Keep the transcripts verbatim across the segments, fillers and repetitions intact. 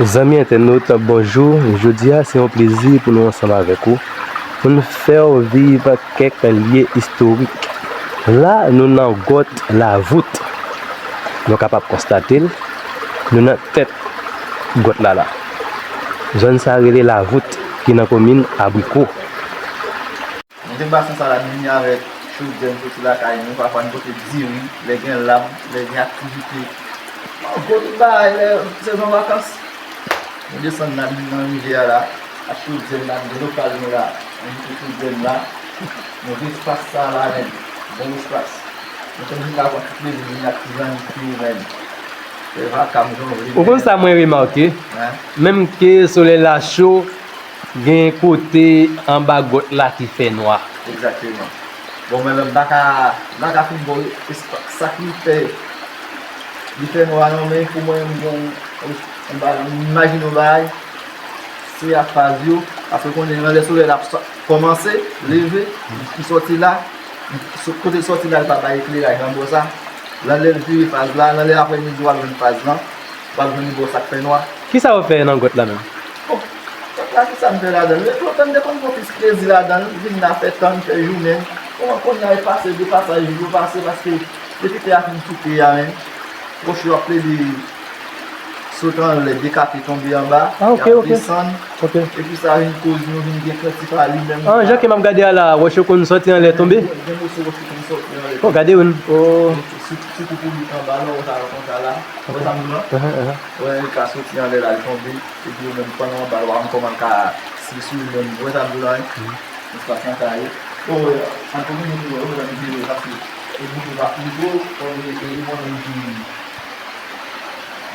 Zanmi entènot, bonjou. Jodi a, se yon plezi pou nou ansanm avèk ou, pou n fè w viv kèk lye istorik. La, nou nan gwòt Lavout. Nou kapab konstate l, nou nan tèt gwòt la la. Zòn sa rele Lavout, ki nan komin Abriko. Nou gen basen sa la, nou vini avèk chodyè n soti lakay nou, pafwa n pote diri, lè gen lam, lè gen aktivite. An gwo tout bagay, lè sezon vakans, nou desann la, nou nan rivyè a la, ak chodyè n la, nou gen lokal nou la, nou mete chodyè n la, nou gen espas sa la menm, bon espas. Nou konn vin la pran tout plezi, vin ak ti zanmi, ti ou menm. Fè vakam jan w vle. Ou konn sa mwen remake? Hein? Menm ke solèy la cho, gen kote anba gwòt la ki fè nwa. Egzakteman. Bon, mwen menm, m pa ka, m pa ka fin bon, e sa, sa ki fè li fè nwa non, men pou mwen, m gen yon, yon bagay, m imajine yon bagay, se a faz yo, paske konnen nan lè solèy la ap sò- kòmanse leve, m sòti la, m sò- kote l sòti la, l pa bay ekleraj nan bò sa, nan lè l vire faz la, nan lè aprèmidi w ap jwenn faz lan, w ap jwenn bò sa k fè nwa. Kisa w fè nan gwòt la menm? Bon, gwòt la, kisa m fè ladan l? Lontan m te konn pran plis plezi ladan l, vin la fè tan, fè jounen. Bon, kounye a, e pase, de pasaj, jou yo pase, paske depi tè a fin souke a menm, wòch yo ap plede sot anlè, dekape tonbe anba, ah, ok, y ap ok, desann. Ok. Epi sa vin koz nou vin gen kantite a li menm. Ah, jan ke m ap gade a la, wòch yo konn sòti anlè tonbe? Gen, gen moso wòch yo konn sòti anlè. Oh, gade youn. Oh. Sitou, sitou pou li anba, lè w wè sa yo konsa la. Wè sa m di w lan? Ahan, ahan. Wè, li ka soti anlè la, li tonbe. Epi ou menm, pandan w anba, w pa konn kòman l ka, si sou li menm, ou wè sa m di w lan, wi? Mhm. Espas lan ka ye. O, ann tou vini tou, ou menm vini, paske e bouton pa pli gwo, fò vini, e li montre m ki,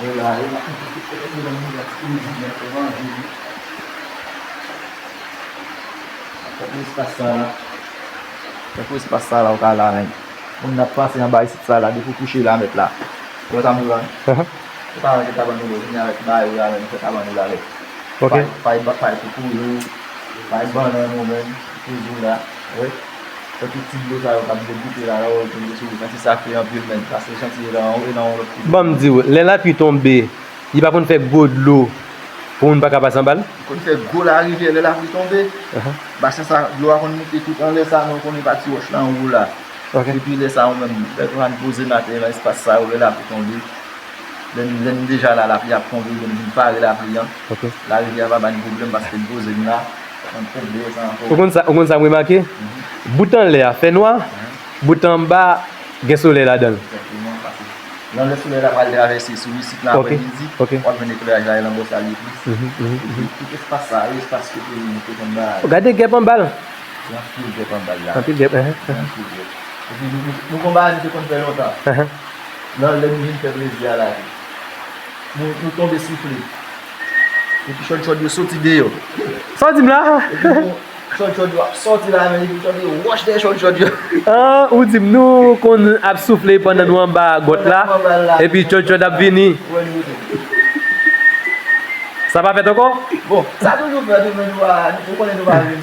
e la, e la, e la, e la, e la, e la, e la. Tankou espas sa la. Tankou espas sa la, ou ka la menm. Moun ap pase anba isit sa la, depi w kouche la, mèt la. Ou wè sa m di w lan? Ahan. Se pa anyen ke kabann ou yo vini avèk bagay ou la menm, fè kabann ou la avèk. Ok. Pay, pay, pay kokoye, pay bannann ou menm, toujou la. Wi. Tankou ti dlo sa yo k ap degoute la, lè w wè l tonbe sou ou, santi sa fre anpil menm, paske santi e nan, e nan yon lòt kote. Ban m di w, lè lapli tonbe, li pa konn fè gwo dlo pou moun pa ka pase anba l? Li konn fè gwo larivyè lè lapli tonbe. Ahan. Basen sa, dlo a konn moute tout anlè sa, men w konnen pati wòch la anwo la. Ok. Epi lè sa, ou menm, lè nou ann poze n atè nan espas sa yo, lè lapli tonbe, lè n, lè n deja la, lapli ap tonbe, oubyen n vin pare lapli an. Ok. Larivyè a pa ba n pwoblèm paske n poze n la, ann tonbe sa ankò. Ou konn sa, ou konn sa m remake? Mhm. Bout anlè a fè nwa, mhm, bout anba gen solèy ladan l. Egzakteman, paske nan lè solèy la pral travèse sou isit nan, ok, aprèmidi, ok, w ap jwenn ekleraj la, e nan bò sa l ye plis. Mhm, mhm, epi, mhm, tout espas sa, espas kote nou te konn ba. Gade gèp anba l. Gen anpil gèp anba l la. Anpil gèp, ehe, ehe. Gen anpil gèp. Epi nou, nou, nou gon bagay nou te konn fè lontan. Ehe. Nan lè nou vin fè plezi a la, nou, nou tonbe soufle. Epi chòdchòd yo soti deyò. Sa w di m la? Epi nou, chòdchòd yo ap sòti la, men epi chòdchòd yo wòch dèyè chòdchòd yo. Ah, ou di m nou konn ap soufle pandan nou anba gwòt la, pandan nou anba l la, epi chòdchòd ap vini. Wè nou tou. Sa pa fèt ankò? Bon, sa toujou fèt, men nou pa, nou konnen nou pa vin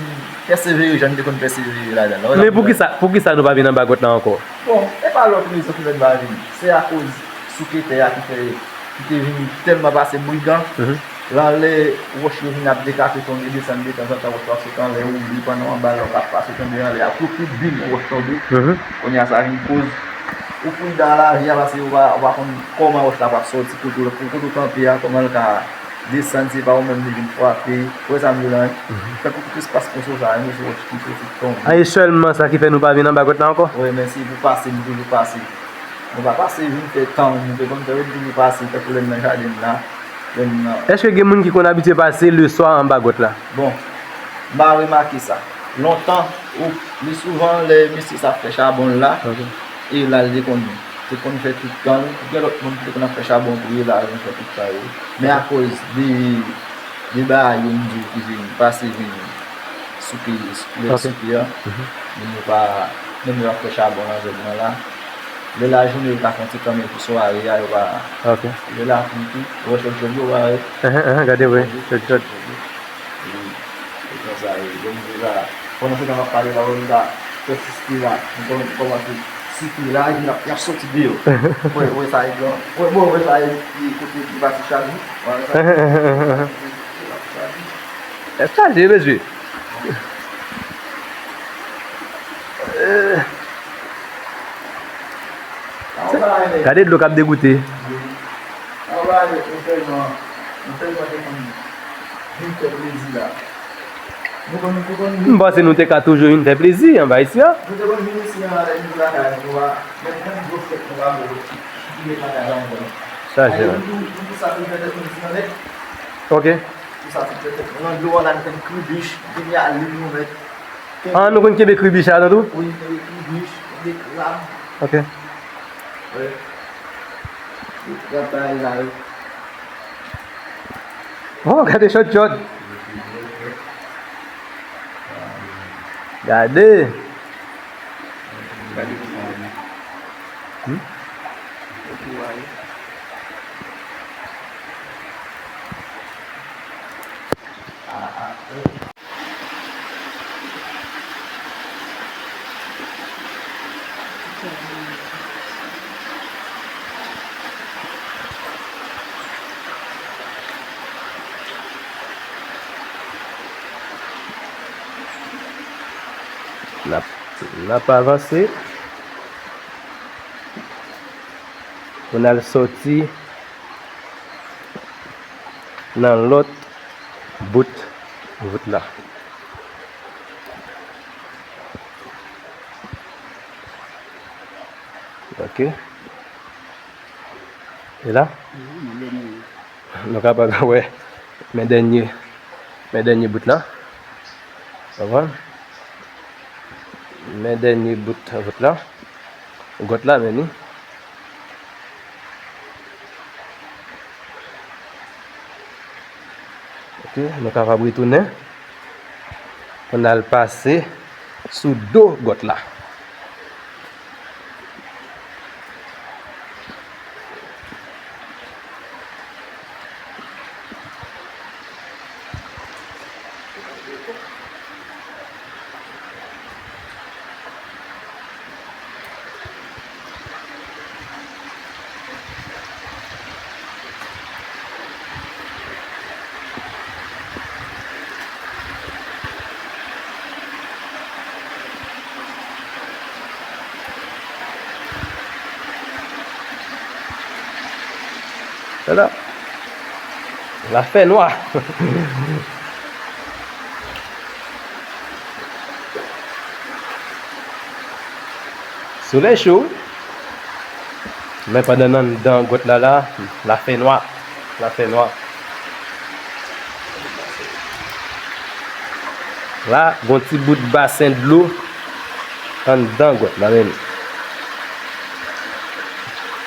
pèsevere jan n te konn pèsevere ladan l. Men poukisa, poukisa nou pa vin anba gwòt la ankò? Bon, e pa lòt rezon ki fè n pa vin. Se akoz souketè a ki fè, ki te vin tèlman pase brigan. Mhm. Lan lè wòch yo vin ap dekape tonbe desann de tanzantan, wòch yo ap sot anlè, ou li pandan w anba l, w ap pase tonbe anlè a, kou tout bil wòch tonbe. Mhm. Kounye a sa vin koz ou pran dan lavi a, paske ou pa, ou pa konn kòman wòch la ap sòti, kote, kote ou kanpe a, kòman l ka desann, se pa ou menm li vin frape. Ou wè sa m di w lan, wi? Mhm. Tankou tout espas konsa, yon sou wòch ki soti tonbe. A, e sèlman sa ki fè nou pa vin anba gwòt la ankò? Wi, men se pou pase, nou toujou pase. Nou pa pase vin fè tan, nou te konn fè, nou toujou pase, tankou lè n nan jaden n la, lè n nan. Èske gen moun ki konn abitye pase leswa anba gwòt la? Bon, m pa remake sa. Lontan, ou, li souvan lè mesye sa ap fè chabon l la, ok, e la l te konn, te konn fè tout tan l. Gen lòt moun ki te konn ap fè chabon tou, e la l vin fè tout tan yo. Men akoz de, de bagay yo m di w ki vin pase vin souke, lè, ok, souke a, mhm, moun yo pa, menm yo ap fè chabon nan zòn nan la. Lè lajounen yo ka fè yon ti kanmen pou sware a, yo pa, ok, lè lapli tou, ou wè chòdchòd yo, ou pa wè? Ehe, ehe, gade, wi, chòdchòd. Wi, e konsa, e, bon, m di la, pandan se tan m ap pale la, m ta pèsiste la, m kòm-, kòmanse Site la, epi l ap, y ap soti deyò. Wè, wè sa e gran. Wè, bon, wè sa e, e kote ki pase chaji. Wè sa. L ap chaje. L ap chaje, mesye. Eh. Gade dlo k ap degoute. Mwen panse nou te ka toujou vin fè plezi anba isi a. Chaje la. Ok. Ah, nou konn kenbe kribich la tou? Ok. Oh, gade chòt chòt. Gade. Hmm? N ap, n ap avanse pou n al sòti nan lòt bout vout la. Ok. E la? Nou kapab wè men dènye, men dènye bout la. Konprann? Men dènye bout, bout la. Gwòt la, men li. Ok, nou kapab retounen pou n al pase sou do gwòt la. Ala. La fè nwa. Solèy cho. Men pandan n anndan gwòt la la, la fè nwa. La fè nwa. La, gon ti bout basen dlo anndan gwòt la menm.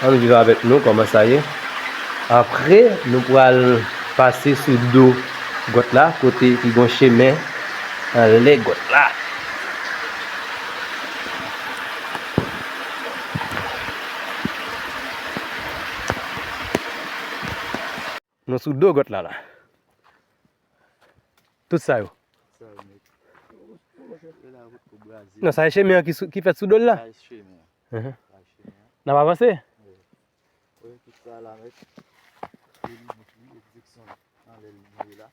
Ann viv avèk nou kòman sa ye. Apre, nou pral pase sou do gwòt la, kote ki gon chemen anlè gwòt la. Nou sou do gwòt la la. Tout sa yo. Sa yo, mèt. Non, sa e chemen an ki sou, ki fèt sou do l la. Sa e chemen an. Mhm. Sa e chemen an. N ap avanse? Wi. Wi, tout sa la, mèt. E li, li, li, direksyon anlè l ye la.